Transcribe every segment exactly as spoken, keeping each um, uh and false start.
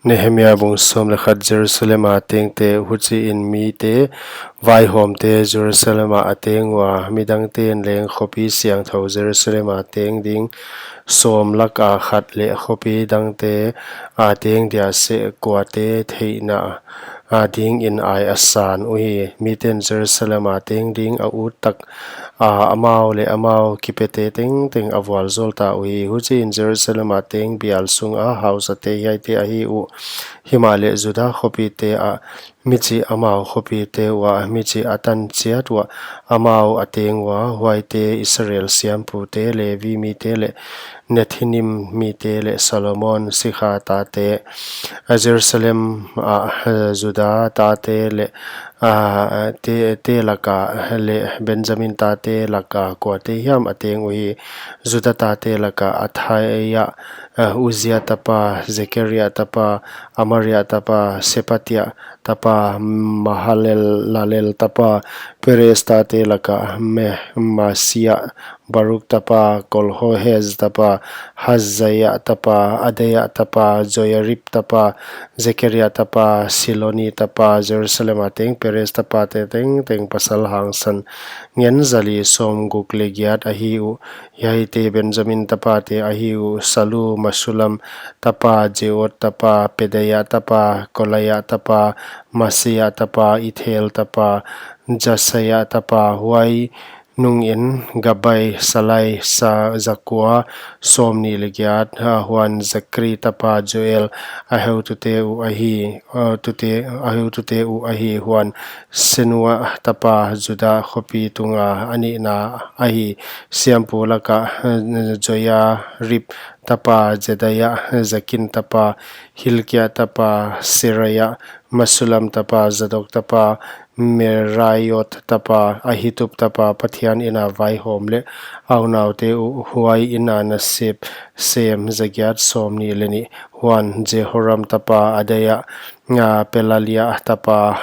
Nehemia bung sawm leh khat. Jerusalem a tengte. Huchiin mite, vaihawmte Jerusalem ah a teng ua, midangte'n leng khopi siangthou Jerusalem a teng ding sawm laka khat leh khopi dangte a teng dia seh kuate theihna a dingin ai a san uhi. Mite'n Jerusalem a teng ding a ut tak a, amau leh amau kipete tengteng a vualzawl ta uhi. Huchiin Jerusalem a teng bial sunga hausate hiaite ahi uh. Himahleh Juda khopite ah, michih amau khopite uah, michih a tan chiat uah, amau a teng ua, huaite Israel siampute, Levi mite leh Nethinim mite leh Solomon sikha tate, a Jerusalem ah, Juda tate leh, a, te, te laka leh Benjamin tate laka kuate hiam a teng uhi. Juda tate laka Athaia, a, Uzia tapa, Zekaria tapa, Amaria tapa, Sepatia tapa, Mahalalel tapa, Perez tate laka Me, Masia, Baruk tapa, Kolhohez tapa, Hazaia tapa, Adaia tapa, Joyarib tapa, Zekaria tapa, Siloni tapa, Jerusalem a teng Perez tapa tengteng pasal hangsan ngen zali sawmguk leh giat ahi uh. Hiaite Benjamin tapate ahi uh: Salu, Mesulam tapa, Joed tapa, Pedaia tapa, Kolaia tapa, Maseia tapa, Ithiel tapa, Jesaia tapa. Huai nungin Gabbai, Salai, Sa, Zakua, sawmnih leh giat, a, huan Zikri tapa Joel, a heutute uh ahi, a, tute, a heutute uh ahi. Huan Senua tapa, Juda khopi tunga a nihna ahi, siampu laka, a, Joyarib tapa Jedaia, Jakin tapa, Hilkia tapa, Seraia, Mesulam tapa, Zadok tapa, Meraiot tapa, Ahitub tapa, Pathian ina vaihawm leh a unaute uh, huai ina nasep sem zagiat sawmnih leh nih. Huan Jehoram tapa Adaia, a, Pelalia tapa,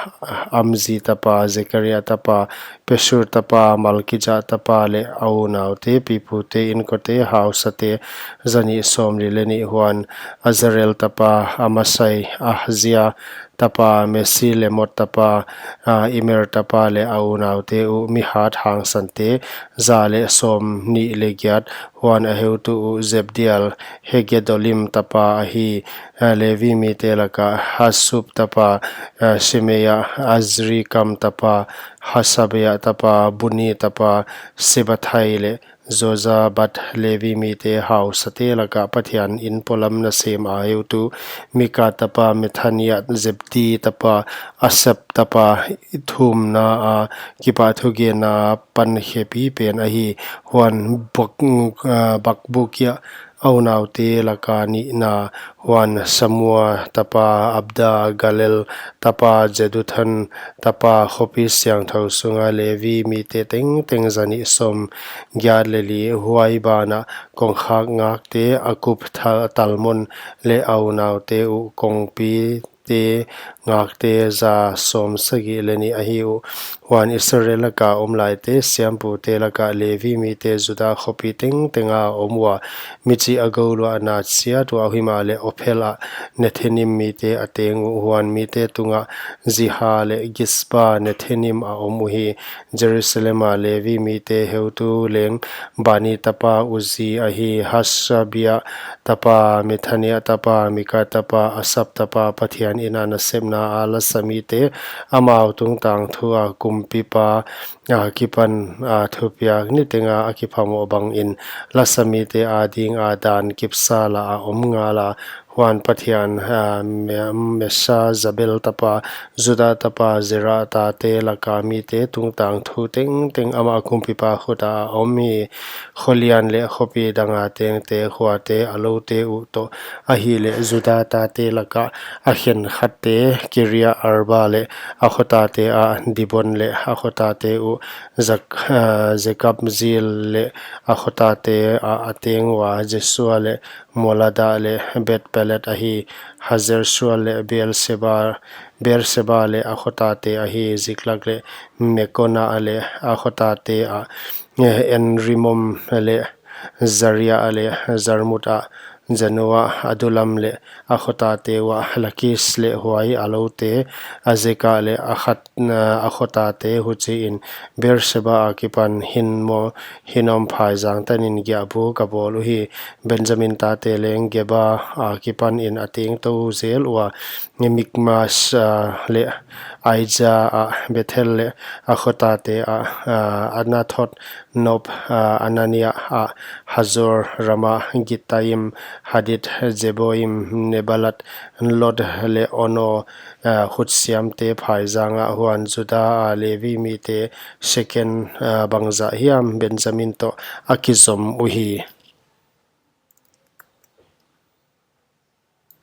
Amzi tapa, Zekaria tapa, Pashur tapa, Malkija tapa leh a unaute, pipute, inkote, hausate, zanih sawmli leh nih. Huan Azarel tapa Amasai, Ahzia tapa, Mesilemot tapa, a, Immer tapa leh a unaute uh, mi hat hangsante za leh sawmnih leh giat. Huan a heutu uh Zabdiel, Hegedolim tapa ahi, a, Levi mite laka Hasub tapa, a, Shemia, Azrikam tapa, Hasabia tapa, Buni tapa, Sibbethai leh Jozabad. Levi mite hausate laka Pathian in polam nasem a heutu Mika tapa Mathania, Zabdi tapa, Asap tapa, thumna a kipahthugenna pan khepi pen ahi. Huan Bak, a, Bakbukia, a unaute laka nihna. Huan Samua tapa Abda, Galal tapa, Jeduthun tapa, khopi siangthou sunga Levi mite tengteng zanih sawmgiat leh li. Huai bana kongkhak ngakte Akub, Tha, Talmon leh a unaute uh, kongpi te ngakte za sawmsagih leh nih ahi uh. Huan Israel laka omlaite, siampute laka Levi mite, Juda khopi tengtenga om ua, michih a gouluahna chiat uah, himahleh Ophel ah Nethinim mite a teng uh. Huan mite tunga Ziha leh Gispa, Nethinim a om uhi. Jerusalem a Levi mite heutu leng Bani tapa Uzi ahi, Hasabia tapa, Mathania tapa, Mika tapa, Asap tapa, Pathian ina nasepna a lasamite, amau tungtang thu a kumpipa akipan a thupiak nitenga a kiphamoh bangin lasamite adinga dan kipsa la a om ngala. Huan Pathian, a, Me, Mesezabel tapa, Juda tapa, Zera tate laka mite tungtang thu tengteng ama kumpipa khuta a om hi. Kholian leh khopi danga tengte, khuate, a loute uh toh ahihleh Juda tate laka a khenkhatte, Kiria Arba leh a khotate ah, Dibon leh a khotate uh, Zak, a, Jekabzil leh a khotate ah a teng ua, Jesua leh Molada leh Bethpelet ahi, Hajar-sual leh Beerseba, Beerseba leh a khotate ahi, Ziklag leh Mekona leh a khotate ah, En-rimmon leh Zaria leh Jarmut ah, Zanoah, Adullam leh a khotate uah, Lakis leh huai a loute, Azeka leh a khat, a khotate, huchiin Beersheba akipan Hinmo-, Hinnom phaizang tanin giahbuk a bawl uhi. Benjamin tate leng Geba akipanin a tengtou zel ua, Mikmas, ah, leh Aija ah, Bethel leh a khotate ah, ah, Anathoth, Nob, ah, Anania ah, Hazor, Rama, Gittaim, Hadid, Zeboim, Neballat, Lod leh Ono, ah, khutsiamte phaizang ah, huan Juda a Levi mite Shekem, ah, bangzah hiam Benjamin toh a kizom uhi.